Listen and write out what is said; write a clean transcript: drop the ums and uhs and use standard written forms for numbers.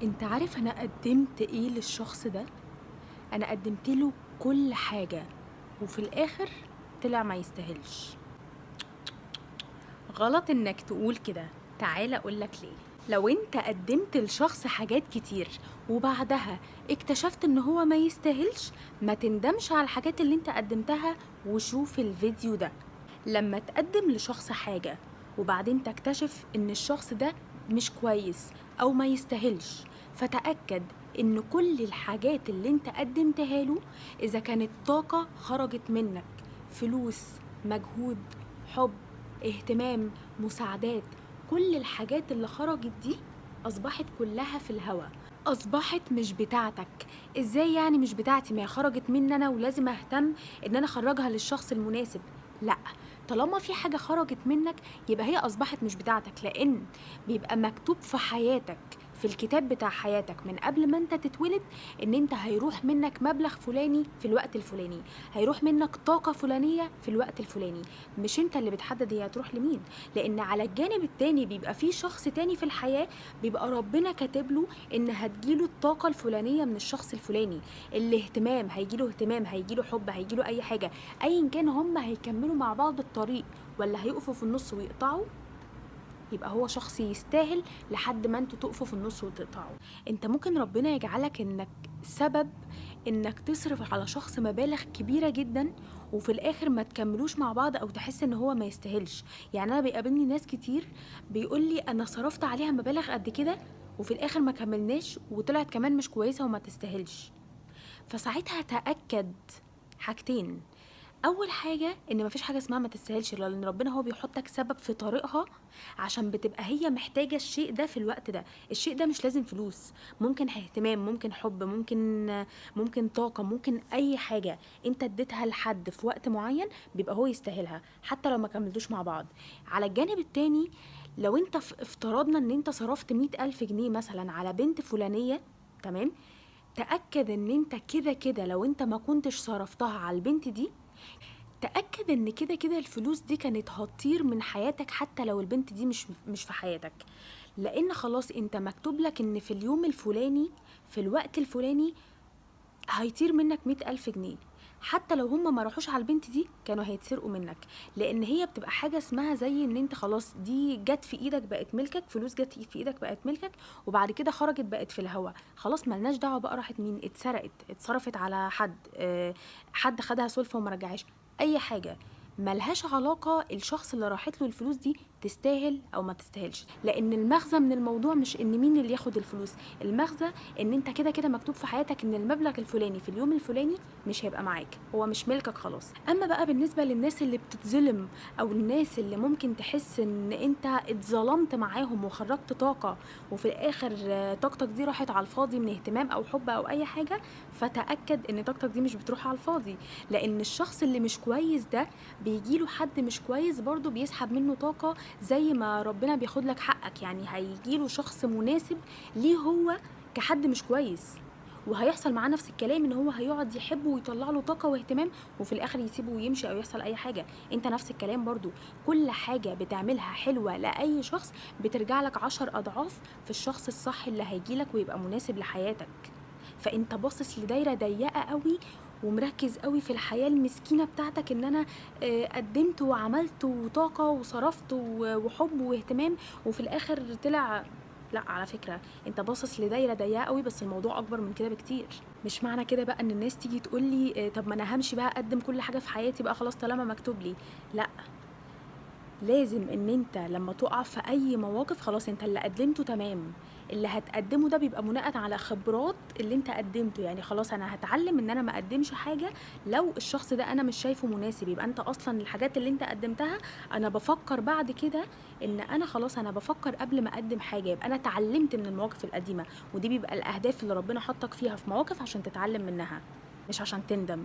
انت عارف انا قدمت ايه للشخص ده؟ انا قدمت له كل حاجة وفي الاخر طلع ما يستاهلش. غلط انك تقول كده. تعال اقولك ليه. لو انت قدمت لشخص حاجات كتير وبعدها اكتشفت ان هو ما يستاهلش، ما تندمش على الحاجات اللي انت قدمتها. وشوف الفيديو ده، لما تقدم لشخص حاجة وبعدين تكتشف ان الشخص ده مش كويس او ما يستاهلش، فتأكد ان كل الحاجات اللي انت قدمتها له، اذا كانت طاقة خرجت منك، فلوس، مجهود، حب، اهتمام، مساعدات، كل الحاجات اللي خرجت دي اصبحت كلها في الهوا، اصبحت مش بتاعتك. ازاي يعني مش بتاعتي؟ ما هي خرجت مني انا ولازم اهتم ان انا اخرجها للشخص المناسب. لا، طالما في حاجة خرجت منك يبقى هي أصبحت مش بتاعتك، لأن بيبقى مكتوب في حياتك، في الكتاب بتاع حياتك من قبل ما انت تتولد، ان انت هيروح منك مبلغ فلاني في الوقت الفلاني، هيروح منك طاقة فلانية في الوقت الفلاني. مش انت اللي بتحدد هي هتروح لمين، لان على الجانب التاني بيبقى في شخص تاني في الحياة بيبقى ربنا كاتب له ان هتجيله الطاقة الفلانية من الشخص الفلاني، الاهتمام هيجيله، اهتمام هيجيله، حب هيجيله، اي حاجة ايا كان، هم هيكملوا مع بعض الطريق ولا هيقفوا في النص ويقطعوا. يبقى هو شخص يستاهل لحد ما انتوا تقفوا في النص وتقطعوا. انت ممكن ربنا يجعلك انك سبب انك تصرف على شخص مبالغ كبيرة جدا وفي الاخر ما تكملوش مع بعض او تحس ان هو ما يستاهلش. يعني انا بيقابلني ناس كتير بيقولي انا صرفت عليها مبالغ قد كده وفي الاخر ما كملناش وطلعت كمان مش كويسة وما تستاهلش. فساعتها تأكد حاجتين. اول حاجة ان مفيش حاجة اسمها ما تستاهلش، لان ربنا هو بيحطك سبب في طريقها عشان بتبقى هي محتاجه الشيء ده في الوقت ده. الشيء ده مش لازم فلوس، ممكن اهتمام، ممكن حب، ممكن طاقة، ممكن اي حاجة انت اديتها لحد في وقت معين بيبقى هو يستاهلها حتى لو ما كملتوش مع بعض. على الجانب التاني، لو انت افترضنا ان انت صرفت 100,000 جنيه مثلا على بنت فلانيه، تمام، تأكد ان انت كده كده لو انت ما كنتش صرفتها على البنت دي، تأكد ان كده كده الفلوس دي كانت هتطير من حياتك حتى لو البنت دي مش في حياتك، لان خلاص انت مكتوب لك ان في اليوم الفلاني في الوقت الفلاني هيطير منك 100,000 جنيه، حتى لو هم ما راحوش على البنت دي كانوا هيتسرقوا منك، لان هي بتبقى حاجة اسمها زي ان انت خلاص دي جت في ايدك بقت ملكك، فلوس جت في ايدك بقت ملكك، وبعد كده خرجت بقت في الهوا، خلاص ملناش دعوه بقى راحت مين، اتسرقت، اتصرفت على حد، حد خدها سلفه وما رجعهاش، اي حاجة ملهاش علاقة الشخص اللي راحت له الفلوس دي تستاهل او ما تستاهلش. لان المغزى من الموضوع مش ان مين اللي ياخد الفلوس، المغزى ان انت كده كده مكتوب في حياتك ان المبلغ الفلاني في اليوم الفلاني مش هيبقى معاك، هو مش ملكك خلاص. اما بقى بالنسبة للناس اللي بتتظلم او الناس اللي ممكن تحس ان انت اتظلمت معاهم وخرجت طاقة وفي الاخر طاقتك دي راحت على الفاضي من اهتمام او حب او اي حاجة، فتأكد ان طاقتك دي مش بتروح على الفاضي، لان الشخص اللي مش كويس ده بيجيله حد مش كويس برضو بيسحب منه طاقة، زي ما ربنا بياخد لك حقك، يعني هيجيله شخص مناسب ليه هو كحد مش كويس، وهيحصل معاه نفس الكلام ان هو هيقعد يحبه ويطلع له طاقة واهتمام وفي الاخر يسيبه ويمشي او يحصل اي حاجة. انت نفس الكلام برضو، كل حاجة بتعملها حلوة لأي شخص بترجع لك 10 اضعاف في الشخص الصح اللي هيجيلك ويبقى مناسب لحياتك. فانت باصص لدايرة ضيقة قوي ومركز قوي في الحياة المسكينة بتاعتك ان انا، قدمت وعملت وطاقة وصرفت وحب واهتمام وفي الاخر طلع لا. على فكرة انت باصص لدايرة ضيقة قوي، بس الموضوع اكبر من كده بكتير. مش معنى كده بقى ان الناس تيجي تقول لي، طب ما انا همشي بقى اقدم كل حاجة في حياتي بقى خلاص طالما مكتوب لي. لا، لازم ان انت لما تقع في اي مواقف خلاص انت اللي قدمته تمام، اللي هتقدمه ده بيبقى بناء على خبرات اللي انت قدمته. يعني خلاص انا هتعلم ان انا ما اقدمش حاجة لو الشخص ده انا مش شايفه مناسب، يبقى انت اصلا الحاجات اللي انت قدمتها انا بفكر بعد كده ان انا خلاص انا بفكر قبل ما اقدم حاجة، يبقى انا اتعلمت من المواقف القديمة. ودي بيبقى الاهداف اللي ربنا حطك فيها في مواقف عشان تتعلم منها مش عشان تندم.